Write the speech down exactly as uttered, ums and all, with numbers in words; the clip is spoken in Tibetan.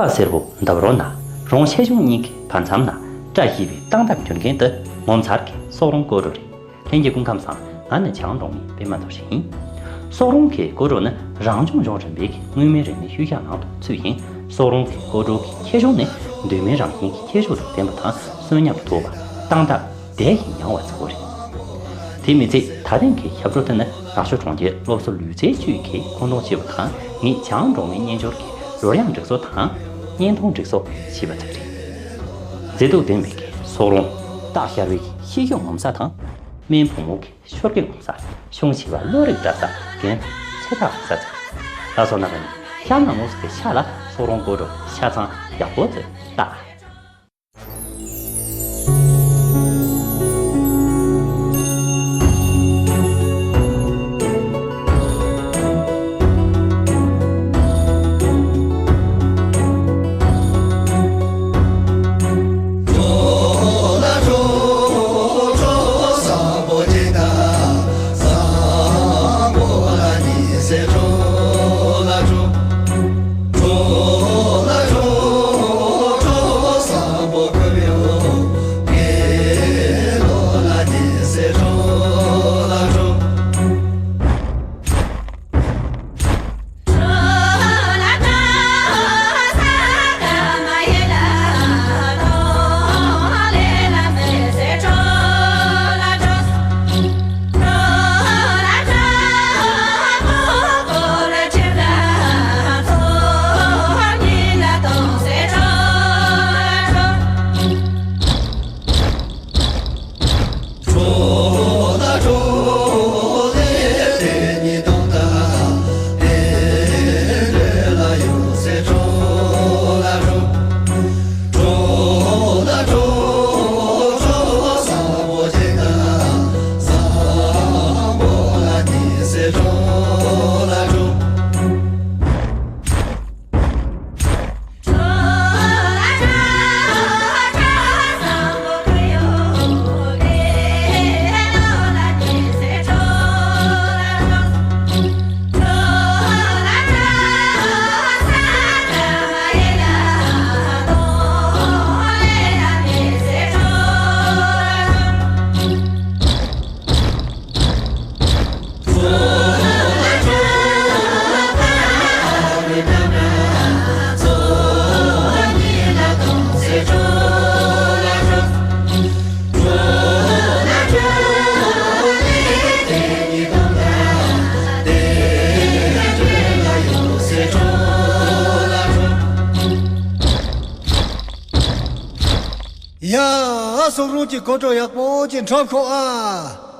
སྟག་སེར་པོ་འདབ་རོ་ན། རོང་ཆེ་ཆུང་གཉིས་ཀྱི་བར་མཚམས་ན། བཀྲ་ཤིས་པའི་སྟངས་སྟབས་འགྱུར་མཁན་དེ་ངོ་མཚར་གྱི་སོག་རོང་སྐོར་བྲོ་རེད། ལྷན་རྒྱས་སྐུ་ཁམས་བཟང་། ང་ནི་བྱང་འབྲོག་མི་པད་མ་རྡོ་རྗེ་ཡིན། སོག་རོང་གི་སྐོར་བྲོ་ནི་རང་བྱུང་ལྗོངས་རིམ་པའི་གི་མངོན་མིན་རིག་གནས་ཤུལ་བཞག་ནང་དུ་ཚུད་ཅིང་། སོག་རོང་གི་སྐོར་བྲོ་གི་ཁྱད་གཞུང་ནི་གདོད་མའི་རང་བཞིན་གྱི་ཁྱད་ཆོས་དང་ལྡན་པ་དང་། གསོན་ཉམས་དོད་པ། སྟངས་སྟབས་དལ་ཞིང་ཡང་བ་ཚ་པོ་རེད། དེ་མི་ཚད། ད་ཐེངས་ཀྱི་ཞབས་བྲོ་དེ་ནི་ནག་ཆུ་གྲོང་ཁྱེར་སློབ་གསོ་ལུས་རྩལ་ཅུས་ཀྱིས་ཁོངས་གཏོགས་བྱས་པ་དང་། ངེད་བྱང་འབྲོག་མི་སྙན་འབྱོར་གྱི་རོལ་དབྱངས་སྒྲིག་གསོ་དང་བརྙན་ཐུང་སྒྲིག་གསོ་བྱས་པ་ཙམ་རེད། མཛེས་སྡུག་ལྡན་པའི་གི་སོག་རོང་། སྟག་ཤར་བའི་གི་ཤིང་གཡུ་ངོམ་ས་དང་། སྨན་བུ་མོ་གི་ཤོར་སྐྱེས་ངོམ་ས། གཞུང་ཞིག་པ་བློ་རིག་བཀྲ་ས། རྒན་ཚེ་ཐར་ངོམ་ས་ཙམ། ལགས་སོ། རྣམ་པ་གཉིས་ཤར་ནག་ངོས་སུ་གི་ཤར་ལ་སོག་རོང་སྐོར་བྲོ་ཆ་ཚང་ཡག་པོ་ཙམ་ལྟ། ཡ། སོག་རོང་གི་སྐོར་བྲོ་ཡག་པོ་ཅིག་འཁྲབ་ཤོག་ཨ།